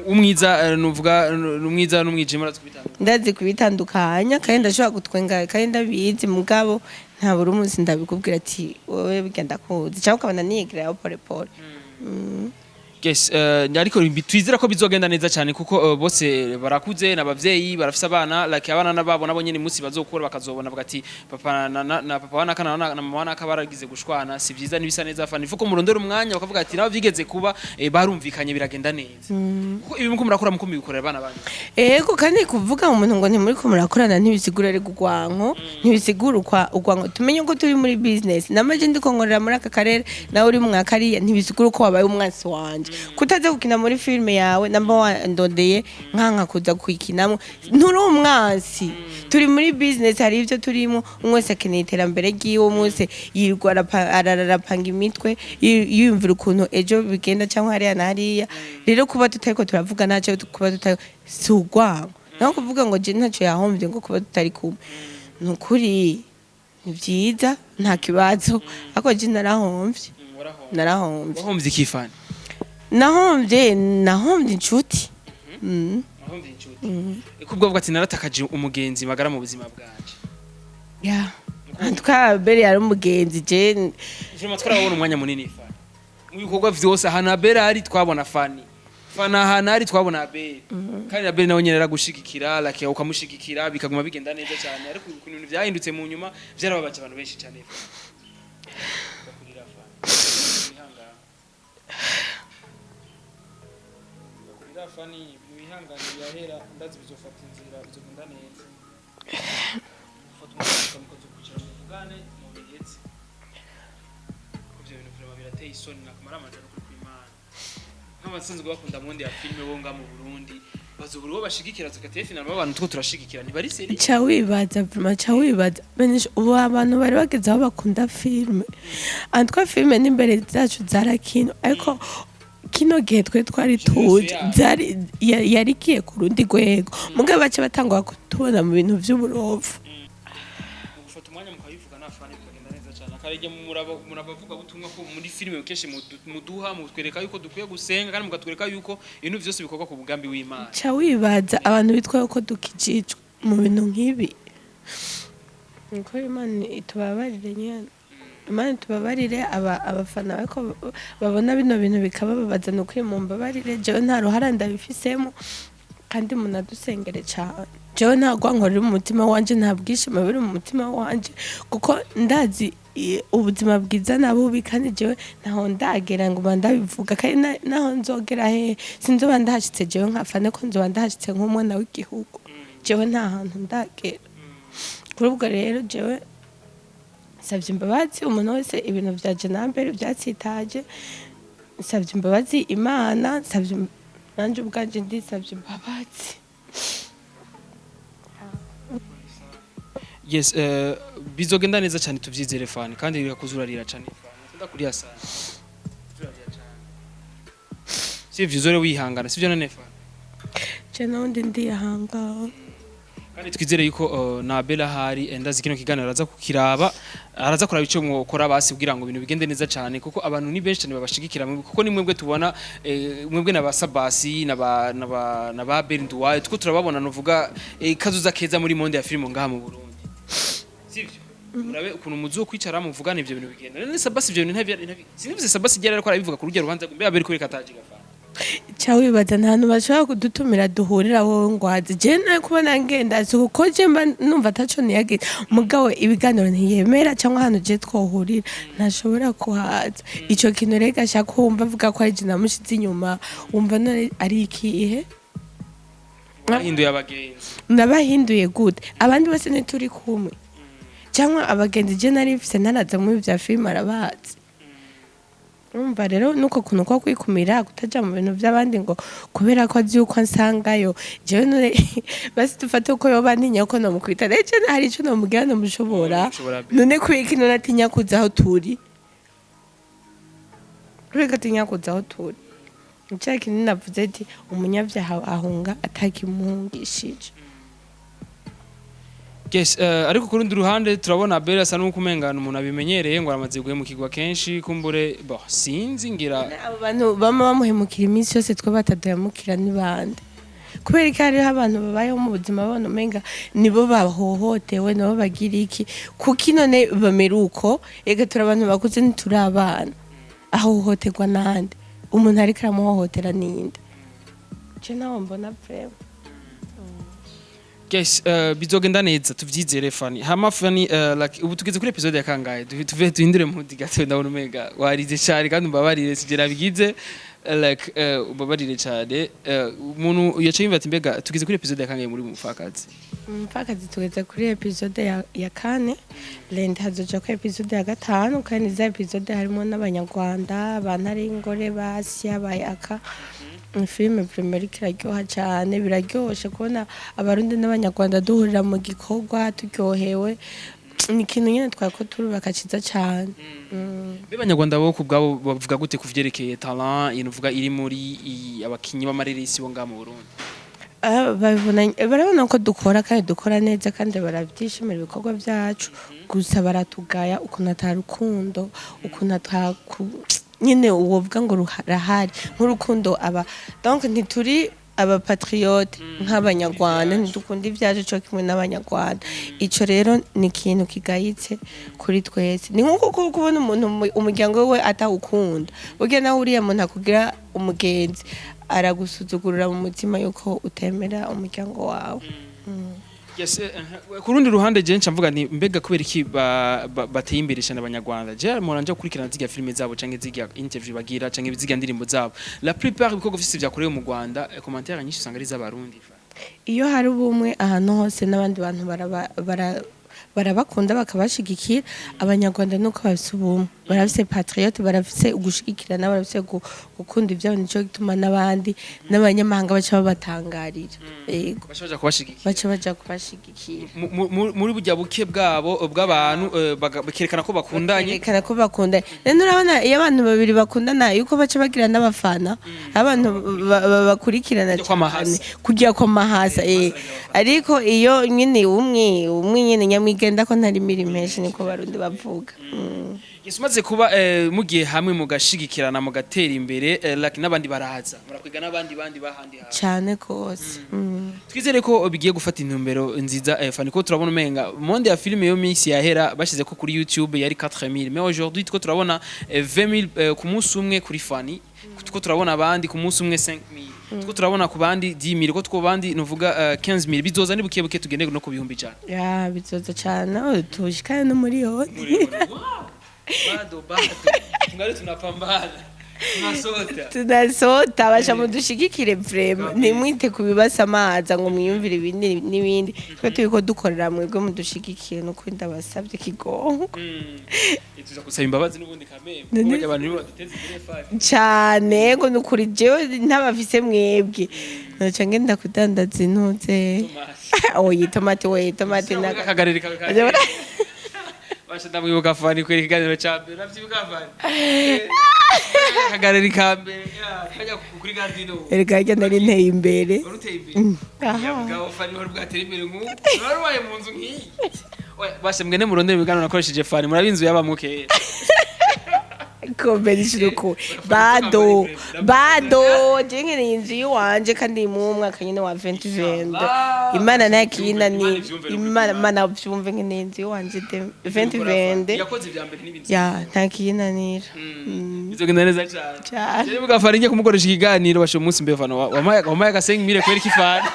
Umwiza, nuvuga umwiza n'umwijima, urazi kubitandukanya? Ndazi kubitandukanya, kandi ndashobora gutwenga kandi ndabizi, mugabo nta buri munsi ndabikubwira ati wowe burya ndakuzi, cyangwa ukabona niyegerayo pole pole. Yes, ariko twizera ko bizogenda neza cyane, kuko bose barakuze n'abavyeyi barafise abana, like abana nababo nabo nyene munsi bazokura bakazobona bagati papa na papa wanaka na mama wanaka baragize gushwana, si vyiza, nibisa neza, Fani. Ifuko murondera umwanya bakavuga ati nabo vyigeze kuba, barumvikanye, biragenda neza, kuko ibi muko murakora muko mubikorera abana banyu. Ego, kandi kuvuga umuntu ngo ntimuri ko murakorana ntibisigura ari ugwanko, ntibisigura ukwa ugwanko. Tumenye ko turi muri business, namaje ndiko nkorera muri aka karere, nawe uri mu kariya, ntibisigura ko wabaye umwansi wanje. Kutaza gukina muri filime yawe, namba wandondeye nkanka kuza kuyikinamo, nturi umwansi. Turi muri business, hari ibyo turimo, umwe wese akeneye iterambere ryiwe, umwe wese yirirwa ararapanga imitwe, yiyumvira ukuntu ejo bigenda cyangwa hariya na hariya. Rero kuba tutariko turavuga ntacyo, kuba tutari si urwango. Naho kuvuga ngo je ntacyo yahombye ngo kuba tutari kumwe, ni ukuri ni byiza, nta kibazo, ariko je narahomvye, narahomvye. Wahomvye iki, Fani? Nahombye inshuti. Wahomvye inshuti? Kubwo avuga ati naratakaje umugenzi magara mu buzima bwanje. Ya, en tout cas Abel yari umugenzi, je Vraiment twarabona umwanya munini, Fani, mu bikorwa vyose. Ahantu Abel ari twabona Fani, Fani ahantu ari twabona Abel, kandi Abel nawe nyene aragushigikira, like ukamushigikira, bikaguma bigenda neza cyane. Ariko ukuntu ibintu vyahindutse mu nyuma vyarababaje abantu benshi cyane. Bakurira, Fani, wihangane. Bakurira, Fani, wihangane, birahera, ndazi bizofata inzira, bizogenda neza. Ufata umwanya mukaza kwicara muvugane mubihetse, ivyo bintu vraiment birateye isoni nakamara amajana kuri kw'Imana. Nk'abasanzwe bakunda monde ya filime bo nga mu Burundi, bazobura uwo bashigikira, tukateye finalement abantu two turashigikira ntibari sérieux. Ca wibaza vraiment, ca wibaza benshi ubu abantu bari bageze aho bakunda filime. En tout cas filime n'imbere zacu zarakino, ariko kino gihe twe twari tuje zari yari igiye ku rundi rwego, mugabo baca batangwa kutubona mu bintu vy'uburofu. Mu gufata umwanya mukabivuga na Fani, bikagenda neza. Cyane akarege murabavuga butumwa ko muri filime kenshi muduha mutwereka yuko dukwiye gusenga, kandi mukatwereka yuko ibintu vyose bikorwa ku mugambi w'Imana. Ca wibaza abantu bitwa yuko dukijijwe mu bintu nk'ibi. Niko Imana itubabarire nyene, Imana itubabarire. Abafana bariko babona bino bintu bikabababaza, ni ukuri mumbabarire, jewe nta ruhara ndabifisemo, kandi munadusengere cane. Jewe nta rwanko ruri mu mutima wanje, nta bwishimo buri mu mutima wanje, kuko ndazi ubuzima bwiza na bubi, kandi jewe ntaho ndagera ngo mba ndabivuga, kandi naho nzogera hehe sinzoba ndahashitse jewe nkafane, ko nzoba ndahashitse nk'umwana w'igihugu. Jewe nta hantu ndagera. Kuri ubwo rero jewe nsabye imbabazi umuntu wese ibintu vya jenambere byatsitaje, nsabye imbabazi Imana, nsabye nanje ubwanje ndisabye imbabazi. Yes, bizogenda neza cyane, tuvyizere Fani, kandi reka kuzurarira cyane Fani, ndakuriya sana, uzurarira cyane, sivyo? Uzore wihangana, sivyo none Fani? Je nawundi ndiyahanga. Kandi twizere yuko na Bella hari ndazi kino kiganiro araza kukiraba, araza kuraba ico mwokora basi kugira ngo ibintu bigende neza cyane, kuko abantu ni benshi cyane babashigikira kuko ni mwebwe tubona, mwebwe na ba Sabasi na ba Bernduwaye, tuko turababona, nuvuga kazuza keza muri monde ya film ngaha mu Burundi, sivyo? Murabe ukuntu muzo kwicara muvugana ivyo bintu bigenda none. Sabasi ivyo bintu ntavyo sinivuze. Sabasi ryari ariko arabivuga ku rujya rubanza mbe aberi kuri kataje gafa. Ca wibaza nta hantu bashobora kudutumira duhurira wowe ngwaze. Je nawe kubona ngenda si kuko je mba numva ataco niyagize, mugabo ibiganiro ntiyemera cyangwa ahantu je twohurira ntashobora kuhaza. Ico kintu rero gashaka wumva avuga ko ari je namushize inyuma, wumva none ari ikihe? Bahinduye abagenzi. Nabahinduye gute? Abandi bose ntituri kumwe, cyangwa abagenzi je nari mfise ntaraza muri vya filime arabazi. Urumva rero nuko kuntu ko kwikumira, kutaja mu bintu by'abandi ngo kubera ko azi yuko nsangayo jewe. None basi dufate uko yoba ntinya ko nomukwita rero, je hari ico nomubwira nomushobora? Nomushobora be. None kubera iki none atinya kuza aho turi? Kubera ko atinya kuza aho turi? Nicyo kintu navuze ati umunyabyaha ahunga atakimuhungishije. Yes, ariko ku rundi ruhande turabona Abel asa n'uko umengana umuntu abimenyereye, ngo aramaze guhemukirwa kenshi, kumbure bo sinzi ngira. Abo bantu bama bamuhemukira iminsi yose, twe bataduhemukira ni bande? Kubera ko hariho abantu babayeho mu buzima babona umenga nibo bahohotewe, nibo bagira iki, kuki none bamera uko? Ega turi abantu bakuze, ntituri abana. Ahohoterwa nande? Umuntu ariko aramuhohotera ninde? Je nawe mbona vraiment. Yes, bizogenda neza, tuvyizere Fani. Hama Fani, like ubu tugeze kuri episode ya kangahe? Tuve duhindure mood gato, ndabona umenga warize cyane, kandi umbabarire sigera bigize, like umbabarire cyane. Umuntu yaciye yumva ati mbega tugeze kuri episode ya kangahe muri Mupfakazi? Umupfakazi tugeze kuri episode ya kane. Lundi hazoja ko episode ya gatanu, kandi za episode harimo n'abanyarwanda, abantu ari ingore basya bayaka. Filime vraiment iriko iraryoha cane. Biraryoshe kubona Abarundi n'Abanyarwanda duhurira mu gikorwa turyohewe. Ni ikintu nyene twariko turubaka ciza cane. Mbe Abanyarwanda bo ku bwabo bavuga gute ku vyerekeye talent inuvuga iri muri abakinyi b'amareresi bo ngaha mu Burundi? Ah, babibona, barabona ko dukora kandi dukora neza, kandi barabyishimira ibikorwa byacu. Gusa baratugaya ukuntu ata rukundo, ukuntu ata nyine uwovuga ngo rurahari nk'urukundo aba. Donc ntituri abapatriote nk'Abanyarwanda, ntidukunda ibyacu co kimwe n'Abanyarwanda. Ico rero ni ikintu kigayitse kuri twese. Ni nkuko kubona umuntu umuryango we atawukunda, burya nawe uriya muntu akugira umugenzi aragusuzugurira mu mutima yuko utemera umuryango wawe. Yes, ku rundi ruhande je nca mvuga nti mbega kubera iki bateye imbere cyane Abanyarwanda? Je mpora nja gukurikirana zirya filime zabo canke zirya interview bagira canke zirya ndirimbo zabo. La plupart ibikorwa vyose vyakorewe mu Rwanda, commentaire nyinshi usanga ari iz'Abarundi. Iyo hari ubumwe ahantu hose n'abandi bantu barabakunda bakabashigikira. Abanyarwanda nuko bafise ubumwe. Barafise patriote, barafise ugushigikirana, barafise gukunda ivyabo. Nico gituma n'abandi n'abanyamahanga baca babatangarira, yego. Baca baja kubashigikira. Baca baja kubashigikira. Muri burya buke bwabo bw'abantu, bakerekana ko bakundanye. Berekana ko bakundanye. Rero urabona iyo abantu babiri bakundana yuko baca bagira n'abafana, abantu bakurikirana. Kujya kw'amahasa. Cane kujya kw'amahasa, eh. Ariko iyo nyine umwe umwe nyine nyamwigenda ko ntari mirimo menshi, niko Barundi bavuga. Yes, umaze kuba mugiye hamwe mugashigikirana, mugatera imbere, like n'abandi baraza murakwiga n'abandi bandi bahandi hantu. Cane gose. Twizere ko bigiye gufata intumbero nziza, Fanny, ko turabona umenga monde ya filime yo minsi yahera bashize ko kuri YouTube yari 4000, mais aujourd'hui two turabona 20000 ku munsi umwe kuri Fanny, two turabona abandi ku munsi umwe 5000, two turabona ku bandi 10000, ko two bandi nuvuga 15000. Bizoza ni buke buke tugende no ku 100,000. Ya, bizoza cane, aho tushikane no miliyoni. Bado bado tungali tunapambana, tunasota. Tunasota basha, mudushigikire vraiment, ntimwite ku bibasa amazi ngo mwiyumvire ibindi n'ibindi. Twe turiko dukorera mwebwe, mudushigikire, nuko ndabasabye kigongo. Tuza gusaba imbabazi n'ubundi kameme kuko abantu nibo baduteza imbere, Fanny. Cane, ngo nukuri jewe ntabafise mwebwe noca ngenda kudandaza intuze. Tomate. Oyi, tomate we, tomate na Akagariri kawe ka basha, ndamwibuka Fanny kwera ikiganiro ca mbere, navyibuka Fanny akagariri ka mbere kajya kuri Gardino. Erega harya nari nteye imbere. Wari uteye imbere. Aha. Ya mugabo Fanny, wari bwatera imbere nk'ubu wari ubaye mu nzu nk'iyi. Oya, basha mwene murondera ibiganiro nakoresheje Fanny, murabe inzu yabamwo kera. Kombenisha uku bado bado, je nkeneye inzu yiwanje kandi mu mwaka nyine wa 2020 Imana ntakinani Imana Imana vyumve, nkeneye inzu yiwanje de 2020. Yakoze ibya mbere n'ibindi. Ya, ntakinanira. Bizogenda neza cyane. Cyane. Cyane buga Fanny, ngiye kumukoresha ikiganiro basha umunsi mbe Fanny wamaye aga 5000 kwera iki Fanny?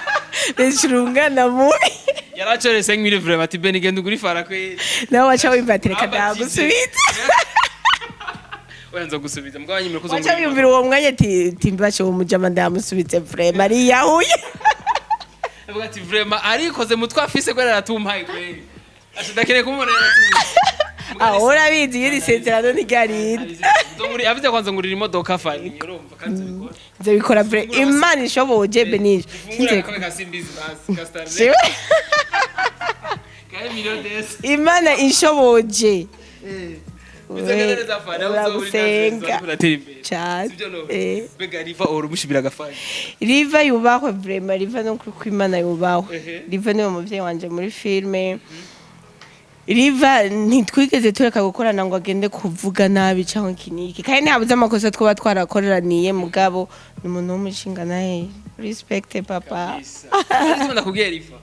Beshurungana mubi. Yaracoreye 5000 vraiment, ati Beni genda ugura ifara kweri. Nawe waca wimva ati reka ndagusubiza. Oya, nzo gusubiza mugabo nyimira kuzo. Waca wiyumvira uwo mwanya ati timbashe uwo mujama ndamusubize vraiment ariyahuye. Avuga ati vraiment arikoze mutwe afise kwera aratumpaye kweri. Asha ndakeneye kumubona yaratumpaye. Aho urabizi iyo isezerano ntiryarinde. Nzonguri avuze kwanza ngurira imodoka Fanny, urumva kandi nzobikora. Nzobikora vraiment, Imana ishoboje, Benisha. Fungura akabe ka Simbizi basi ka Starlet. Jewe Ka million des. Imana inshoboje. Bizogenda neza Fanny, aho Uragusenga. uratera imbere. Cyane. Sibyo no? Eh. Mbega Riva uhora umushimira agafani? Riva yubahwe vraiment, Riva no kuri kw'Imana yubahwe. Riva niwe muvyeyi wanje muri filme. Riva ntitwigeze tureka gukorana ngo agende kuvuga nabi cyangwa iki n'iki, kandi ntihabuze amakosa twaba twarakoreraniye, mugabo ni umuntu w'umushinga nawe, respect papa. Ariko ndakubwira Riva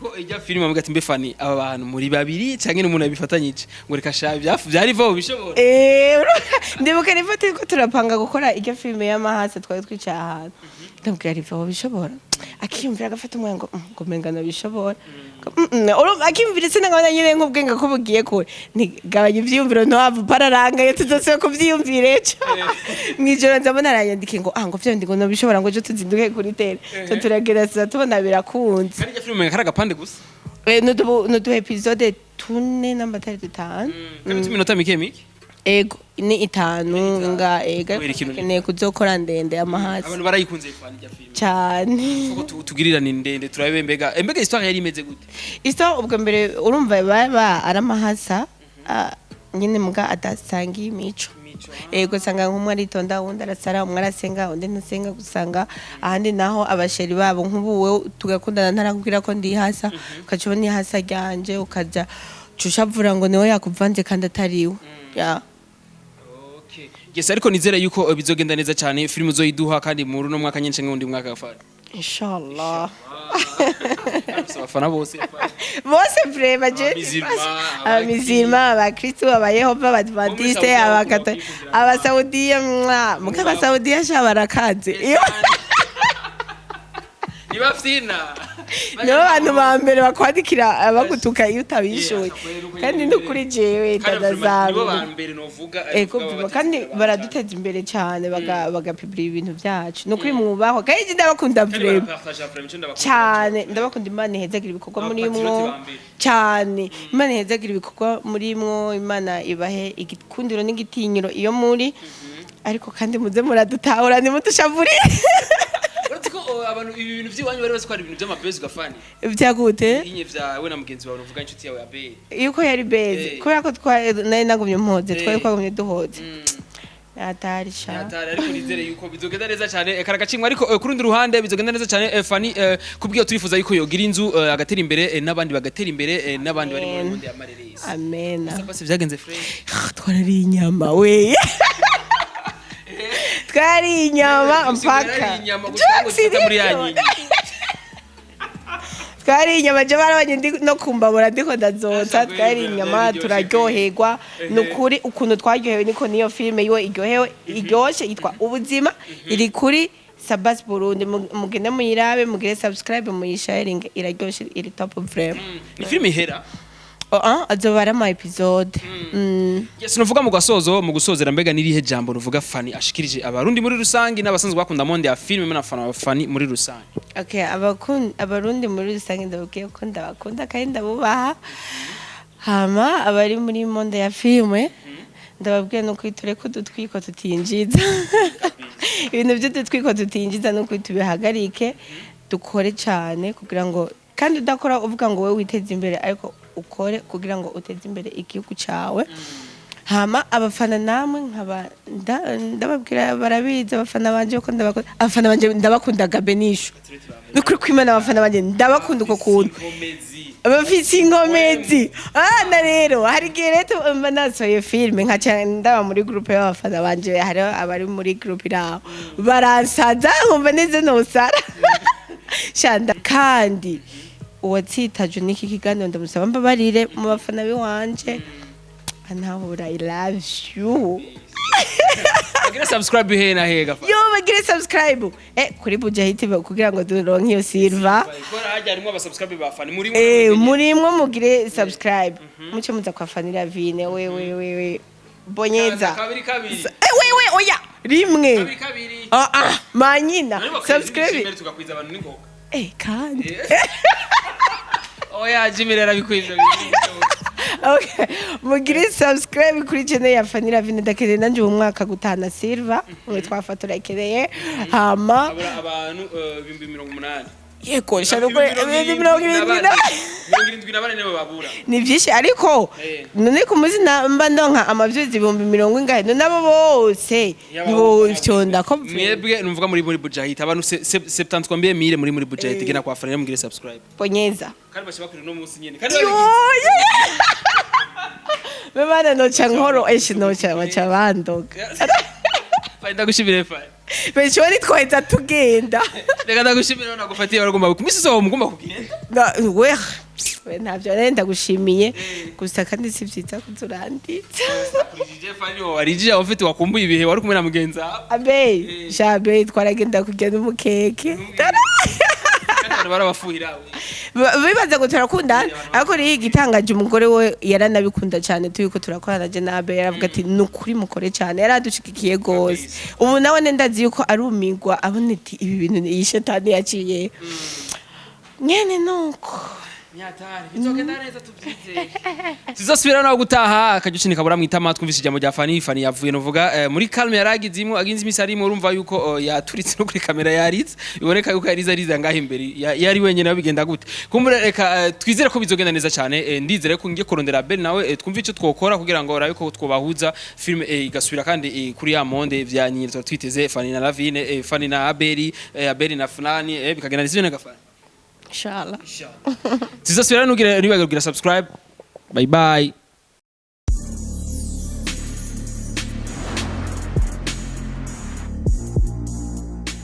kuko ijya filime avuga ati mbe Fanny aba bantu muri babiri canke n'umuntu yabifatanyije, ngo reka sha bya Riva ubishobora. Eh, ndibuka Riva turiko turapanga gukora iryo filime y'amahasa, twari twicaye ahantu, ndabwira Riva wabishobora, akiyumvira agafata umwanya ngo ngo menga nabishobora. Ngo, urumva akiyumvira sinangabona nyine nk'ubwenge ko bugiye kure. Ntigabanya ivyiyumviro, ntiwava upararangaye, tuzosubira kuvyiyumvira ejo mw'ijoro. Nzabona aranyandikiye ngo ah, ngo vyo ndi ngo nabishobora, ngo ejo tuzinduke kuri tele. So turagerageza tubona birakunze. Kandi ijya filime umenga kari agapande gusa. Eh, n'udu episode tune n'amatari dutanu. Kandi iminota mike mike. Ego, ni itanu nga ego. Kubera ikintu Keneye kuzokora ndende amahasi. Abantu barayikunze Fanny ijya filime. Cyane. Kuko tugirirane ndende turabe mbega mbega histoire yari imeze gute? Iso ubwo mbere urumva baba ari amahasa, ah, nyine muga adasangiye imico. Ego, usanga nk'umwe aritonda, uwundi arasara, umwe arasenga, undi ntasenga. Gusanga ahandi naho abasheri babo nk'ubu wewe tugakundana ntarakubwira ko ndi hasa, ukaca ubona ihasa ryanje ukaja uca ushavura ngo niwe yakuvanze kandi atariwe ya. Okay. Yes, ariko nizere yuko bizogenda neza cyane, filime uzoyiduha kandi muri uno mwaka nyinshi nk'undi mwaka Fanny. Inshallah. Abafana bose Fanny. Bose vraiment je Abamizirima, abamizirima, abakristu, abayehova, abadventiste, Saudiya abakatolika, abasaudiya mwa muka abasaudiya sha barakaze iyo. Niba fyina. Nibo bantu ba mbere bakwandikira bagutuka iyo utabishuye, kandi n'ukuri jewe Kandi dada nibo zawe ba mbere novuga. Ego, kandi baraduteza imbere cyane, bagapibira ibintu byacu. Ni ukuri mwubahwa, kandi njye ndabakunda vraiment cyane, ndabakunda. Imana ihezagira ibikorwa muri mwo cyane, Imana ihezagira ibikorwa muri mwo, Imana ibahe igikundiro n'igitinyiro iyo muri. Ariko kandi muze muradutahura, ntimutushavurire. Uretse ko abantu ibi bintu by'iwanyu bari bazi ko ari ibintu by'amabezi gafani. Byagute? Inye vyawe na mugenzi wawe, uvuga inshuti yawe ya Beli. Yuko yari beze kubera ko nari nagumye mpoze, twari twagumye duhoze, atari sha. Yatari, ariko nizere yuko bizogenda neza cyane. Karagacimwa, ariko ku rundi ruhande bizogenda neza cyane. Fanny, kubwiyo turifuza yuko yogira inzu, agatera imbere, n'abandi bagatera imbere, n'abandi bari muri Amen. monde ya Mareresi. Amena. Basi byagenze fresh. Twarariye inyama we, twariye inyama mpaka Yari inyama gusa ngo zifata muri ya nyinyi. Twariye inyama, je barabanye ndi no kumbabura ndiko ndazotsa. Twariye inyama turaryoherwa. Ni ukuri ukuntu twaryohewe niko niyo filime yiwe iryohewe, iryoshe, yitwa Ubuzima, iri kuri Sabas Burundi. Mugende muyirabe, mugire subscribe, muyisharinge, iraryoshe, iri top vraiment. Ni filime ihera? Oh, ah, azoba ari ama episode. Yes, nuvuga mu gasozo, mu gusozera, mbega nirihe jambo ruvuga Fanny ashikirije abarundi muri rusangi n'abasanzwe bakunda monde ya filime n'abafana ba Fanny muri rusangi? Okay, abarundi muri rusange ndababwiye ko ndabakunda kandi ndabubaha. Hama abari muri monde ya filime ndababwiye no kwiture ko udutwiko tutinjiza, ibintu by'udutwiko tutinjiza no tubihagarike, dukore cyane kugira ngo, kandi udakora uvuga ngo wowe witeze imbere, ariko ukore kugira ngo uteze imbere igihugu cyawe. Hama abafana namwe nkaba ndababwira, barabizi abafana banje ko ndabakunda, abafana banje ndabakundaga. Benisho, nukuri kwimana, abafana banje ndabakunda uko kuntu abafise inkomezi. Ana rero hari igihe rero mba nasohoye filime nkaca ndaba muri groupe y'abafana banje, hariho abari muri groupe iraho baransaza, nkumva neze nosara shanda. Kandi uwatsitaje n'iki kiganiro ndamusaba mbabarire mu bafana biwanje antahura. I love you. Bagira subscribe he na he gafa? Yo, bagire subscribe kuri Bujahiti kugira ngo duronke iyo silver. Kora hajya harimo abasubscribe ba Fanny muri. Murimwo mugire subscribe, muce muza kwa Fanny Lavine. We we we we, bonyeza. Kabiri kabiri. Wewe oya, rimwe. Kabiri kabiri. Ah ah, manyina subscribe. Tugakwiza abantu n'ingoga. Kandi Oya, Jimmy rero abikwiza. Okay, mugire subscribe kuri channel ya Fanny Lavine. Ndakeneye nanje uwo mwaka gutana silver mwe twafatura ikeneye. Hama Abura abantu 80,000. Yego, shaka gukora 74,000. 74 nibo babura. Ni byinshi ariko none ku munsi mba ndonka amavyuzi ibihumbi mirongo ingahe, none abo bose nibo fyonda ko? Mwebwe numvuga muri Bujahit abantu 73 mille muri Bujahit, gena kwa Fanny mugire subscribe. Bonyeza. Kandi bashobora kuri no munsi nyene kandi Yo, bebana noca nkoro eshi noca baca bandoga. Fanny, ndagushimire Fanny. Benshi bari twahita tugenda. Reka ndagushimire, nagufatiye baragomba kumisi so mugomba kugenda. We we, ntabyo nari ndagushimiye gusa, kandi si byiza kuzuranditsa. Kurije Fanny warijije aho ufite wakumbuye ibihe wari kumwe na mugenzi wawe. Abe shabe twaragenda kurya n'umukeke. Kandi abantu barabafuhira we. Bibaza ngo turakundana, ariko rero igitangaje umugore we yaranabikunda cyane. Turiko turakorana je nabe yaravuga ati: "Ni ukuri mukore cyane." Yaradushigikiye gose. Ubu nawe ndazi yuko arumigwa abona ati ibi bintu iyi shetani yaciye nyene nuko. Nyatari bizogenda neza, tubyizeye. Tuzosubira nawe gutaha akajushini kabura mwitama. Twumvise ijambo rya Fanny. Fanny yavuye novuga muri calme yaragize imwe aginze imisi arimo, urumva yuko yaturitse no kuri kamera yaritse, biboneka yuko yarize arize ngaho imbere yari wenyene nawe bigenda gute kumbura. Reka twizere ko bizogenda neza cyane. Ndizere ko ngiye kurondera Ben nawe, twumve icyo twokora kugira ngo rabe ko twobahuza film igasubira kandi kuri ya monde vya nyine twiteze Fanny na Lavine, Fanny na Abeli, Abeli na Fulani, bikagenda neza ibintu gafana. Inshallah. Tuzosubira, nugira nibagira subscribe. Bye bye.